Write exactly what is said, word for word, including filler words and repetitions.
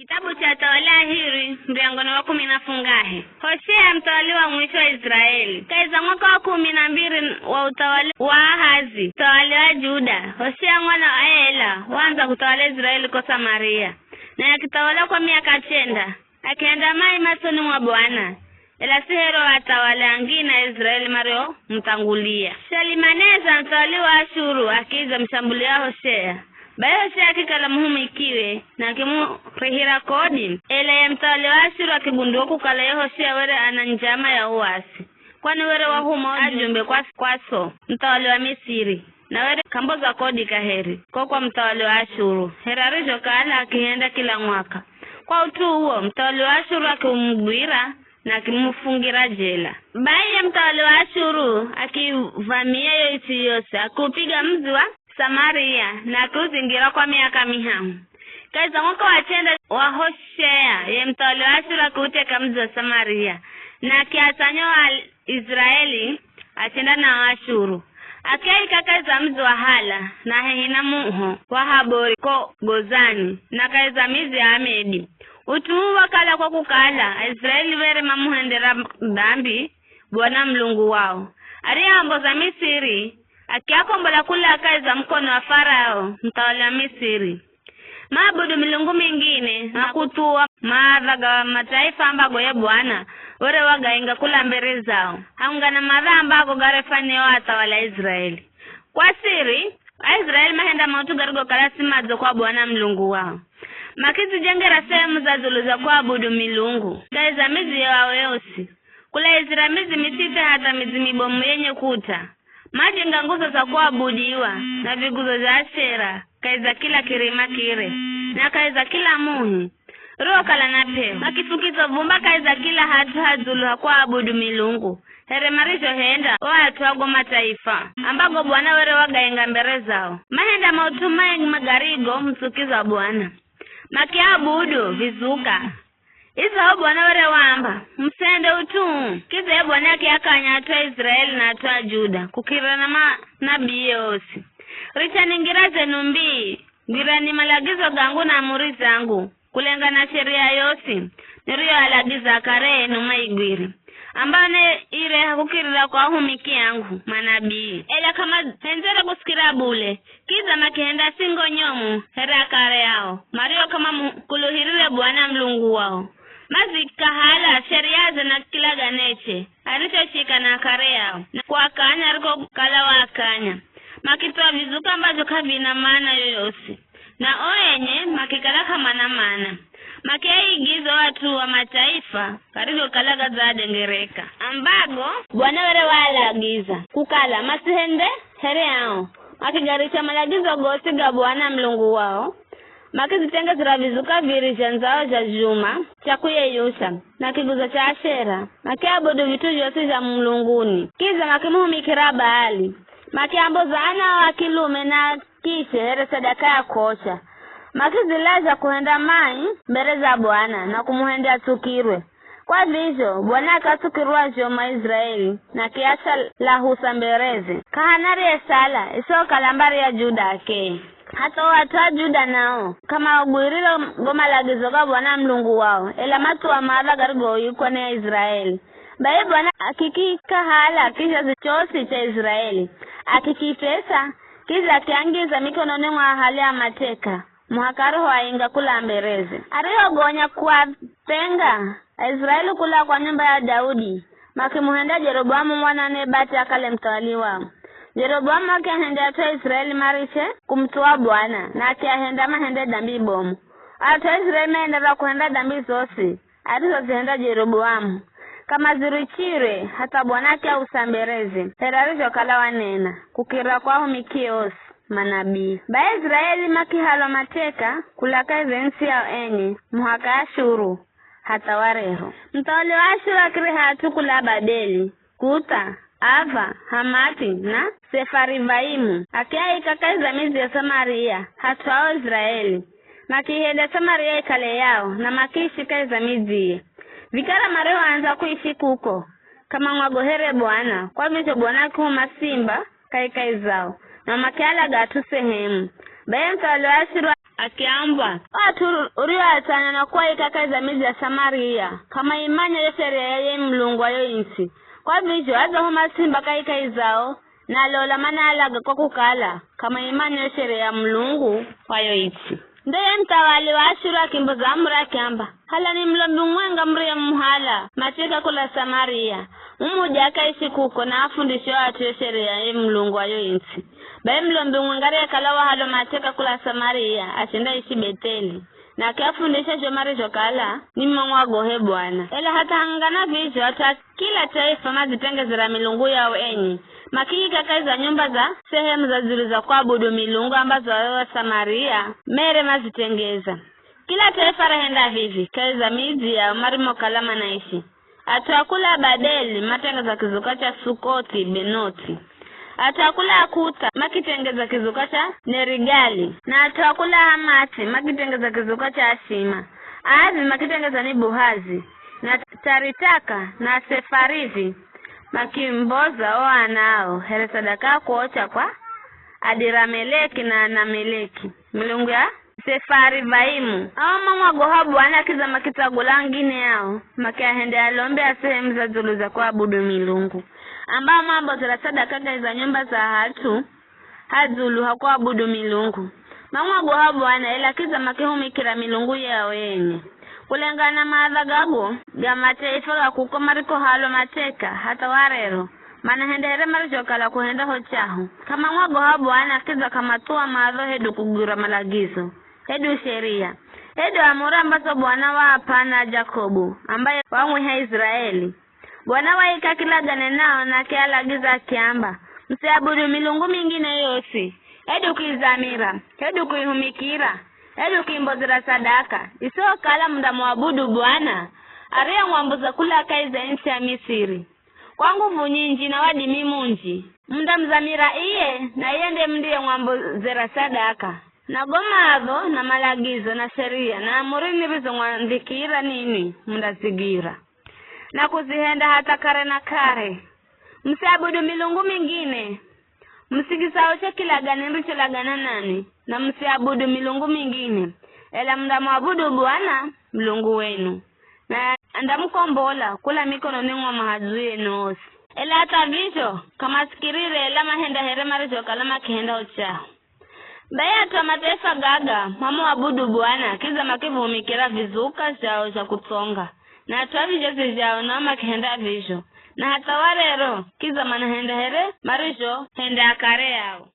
Kitabu cha Athawali Ahiri, muryango ni wa kumi na fungahe. Hoshea, muthawali wa mwisho wa Iziraeli. Kahi za mwaka wa kumi na mbiri wa uthawali wa Ahazi, muthawali wa Juda, Hoshea mwana wa Ela waandza kuthawala Iziraeli ko Samaria, naye akithawala kwa miaka chenda. Akihenda mai masoni mwa Bwana, ela si here o athawali angine a Iziraeli mariomuthangulia. Shalimanesa, muthawali wa Ashuru, akidza amushambulia Hoshea. Bai Hoshea akikala muhumikiwe, na akimurihira kodi. Ela ye muthawali wa Ashuru akigundua kukala ye Hoshea were ana njama ya uasi, kwani were wahuma ajumbe kwa, kwa So, muthawali wa Misiri, na were k'amboza kodi kaheri ko kwa muthawali wa Ashuru, here arizhokala akihenda kila mwaka. Kwa ut'u uwo, muthawali wa Ashuru akimugwira na akimufungira jela. Bai ye muthawali wa Ashuru akivamia yo its'i yosi, akiupiga mudzi wa Samaria na akiuzingira kwa miaka mihahu. Kahi za mwaka wa chenda wa Hoshea, ye muthawali wa Ashuru akiuteka mudzi wa Samaria, na akiatsanya o Aiziraeli achenda nao Ashuru. Akiaika kahi za mudzi wa Hala, na hehi na muho wa Habori ko Gozani, na kahi za midzi ya Amedi. Ut'u uu wakala kwa kukala Aiziraeli were mamuhendera dambi Bwana Mulungu wao, ariyeamboza Misiri, akiakombola kula kahi za mukono wa Farao, muthawali wa Misiri. Maabudu milungu mingine, na kuthuwa maadha ga mataifa ambago ye Bwana were wagainga kula mbere zao, haungwa na maadha ambago garefanya o athawali a Iziraeli. Kwa siri, Aiziraeli mahenda maut'u garigokala si madzo kwa Bwana Mulungu wao. Makizijengera sehemu za dzulu za kuabudu milungu kahi za midzi yao yosi, kulaizira midzi mitsitse hatha midzi mibomu yenye kuta. Majenga nguzo za kuabudiwa na viguzo zha Ashera kahi za kila kirima kire, na kahi za kila muhi uriwokala na p'eho. Makifukiza vumba kahi za kila hat'u ha dzulu ha kuabudu milungu, here marizhohenda o at'u a go mataifa, ambago Bwana were wagainga mbere zao. Mahenda maut'u mengi garigomutsukizwa Bwana. Makiabudu vizuka. Idzo o Bwana were waamba, "Musihende ut'u uu." Kidza ye Bwana akiakanya at'u a Iziraeli na at'u a Juda, kukirira na manabii osi. "Richani ngira zenu mbii, gwirani malagizo gangu na amuri zangu, kulenga na sheria yosi niriyoalagiza akare enu maigwire, ambayo neire kukirira kwa ahumiki angu, manabii. Ela k'amahendzere kusikira bule, kidza makihenda singo nyomu here akare ao, mario k'amamukuluhirire Bwana Mulungu wao. Mazikahala sheriaze na kilaganeche arichoshika na akare ao, na kuakanya arikokala waakanya. Makithuwa vizuka ambazho k'avina mana yoyosi, na o enye makikala k'amana mana. Makiaigiza o at'u a mataifa garizhokala gadzaadengereka, ambago Bwana were waalagiza kukala masihende here ao. Makigaricha malagizo gosi ga Bwana Mulungu wao, makizitengezera vizuka viri zha ndzao zha zhuma cha kuyeyusha, na kiguzo cha Ashera, makiabudu vit'u zhosi zha mulunguni. Kidza makimuhumikira Baali, makiamboza ana ao a kilume na kishe here sadaka ya kuocha. Makizilazha kuhenda mai mbere za Bwana na kumuhendya atsukirwe. Kwa vizho, Bwana akatsukirwa zhomu Aiziraeli, na kiasha lahusa mbereze. K'ahana ariyesala, isihokala mbari ya Juda akee. Hatha o at'u a Juda nao, k'amaagwirire go malagizo ga Bwana Mulungu wao, ela mathuwa maadha garigoikwa ni Aiziraeli. Bai Bwana akikikahala kizhazi chosi cha Iziraeli, akikitesa, kidza akiangiza mikononi mwa ahali a mateka, muhaka arihoainga kula mbereze. Arihogonya kuaphenga Aiziraeli kula kwa nyumba ya Daudi, makimuhenda Jeroboamu mwana wa Nebati akale muthawali wao. Jeroboamu akiahenda at'u a Iziraeli mariche kumuthuwa Bwana, na akiahenda mahende dambi bomu. At'u a Iziraeli maenderera kuhenda dambi zosi arizozihenda Jeroboamu, k'amazirichirwe hatha Bwana akiausa mbereze, here arizhokala wanena, kukirira kwa ahumikie osi, manabii. Bai Aiziraeli makihalwa mateka kula kahi za ntsi yao enye, muhaka Ashuru, hatha wa rero. Muthawali wa Ashuru akireha at'u kula Babeli, Kutha, Ava, Hamathi, na Sefarivaimu, akiaika kahi za midzi ya Samaria, hat'u ao Iziraeli. Makihenda Samaria ikale yao, na makiishi kahi za midziye. Vikara marihoandza kuishi kuko, k'amamwagohere Bwana, kwa vizho Bwana akihuma simba kahikahi zao, na makialaga at'u sehemu. Bai ye muthawali wa Ashuru Akiambwa, "O at'u urioatsanya na kuaika kahi za midzi ya Samaria, k'amaimanya yo sheria ya ye Mulungu wa yo its'i. Kwa vizho, adzaho masimba kahikahi zao, na lola, manaalaga kwa kukala, k'amaimanya yo sheria ya Mulungu wa yo its'i." Ndo ye muthawali wa Ashuru akimboza amuri akiamba, "Halani mulombi mumwenga muriyemuhala mateka kula Samaria, mumudje akaishi kuko na afundishe o at'u yo sheria ya ye Mulungu wa yo its'i." Bai mulombi mumwenga ariyekala wahalwa mateka kula Samaria achendaishi Betheli, na akiafundisha zho marizhokala nimamwagohe Bwana. Ela hatha hangana vizho at'u a kila taifa madzitengezera milungu yao enye, makihika kahi za nyumba za sehemu za dzulu za kuabudu milungu ambazo ao Asamaria mere mazitengeza. Kila taifa rahenda vivi kahi za midzi yao marimokala manaishi. At'u a kula Babeli matengeza kizuka cha Sukothi Benoti. At'u a kula Akuta makitengeza kizuka cha Nerigali, na at'u a kula Hamathi makitengeza kizuka cha Ashima. Aavi makitengeza Nibuhazi, na Taritaka, na Sefarivi makimboza o ana ao here sadaka ya kuocha kwa Adirameleki na Anameleki, milungu ya Sefarivaimu. Ao mamwagoha Bwana kidza makitsagula angine ao, makiahende alombi a sehemu za dzulu za kuabudu milungu, ambao maambozera sadaka kahi za nyumba za hat'u ha dzulu ha kuabudu milungu. Mamwagoha Bwana, ela kidza makihumikira milungu yao enye. Kulengana na maadha gago ga mataifa ga kuko marikohalwa mateka hatha wa rero, manahenda here marizhokala kuhenda ho chaho. K'amamwagoha Bwana kidza k'amathuwa madho hedu kugwira malagizo, hedu sheria, hedu amuri ambazo Bwana waap'a ana a Jakobu, ambaye wamwiha Iziraeli. Bwana waika kilagane nao na akialagiza akiamba, "Musiabudu milungu mingine yosi, hedu kuizamira, hedu kuihumikira, hedu kuimbozera sadaka, isihokala mundamuabudu Bwana, ariyemwambuza kula kahi za its'i ya Misiri, kwa nguvu nyinji na wadimi munji. Mundamuzamira iye, na iye nde mundiyemwambozera sadaka. Na go madho, na malagizo, na sheria, na amuri nirizomwandhikira ninwi, mundazigira, na kuzihenda hatha kare na kare. Musiabudu milungu mingine. Musikisao cho kilagane niricholagana nanwi, na musiabudu milungu mingine, ela mundamuabudu Bwana, Mulungu wenu, na andamukombola kula mikononi mwa mahadhui enu osi." Ela hatha vizho, k'amasikirire, ela mahenda here marizhokala makihenda ho chaho. Bai at'u a mataifa gaga mamuabudu Bwana, kidza makivumikira vizuka zhao zha kutsonga, na at'u a vizhozi zhao nao makihenda vizho, na hatha wa rero, kidza manahenda here marizhohenda akare ao.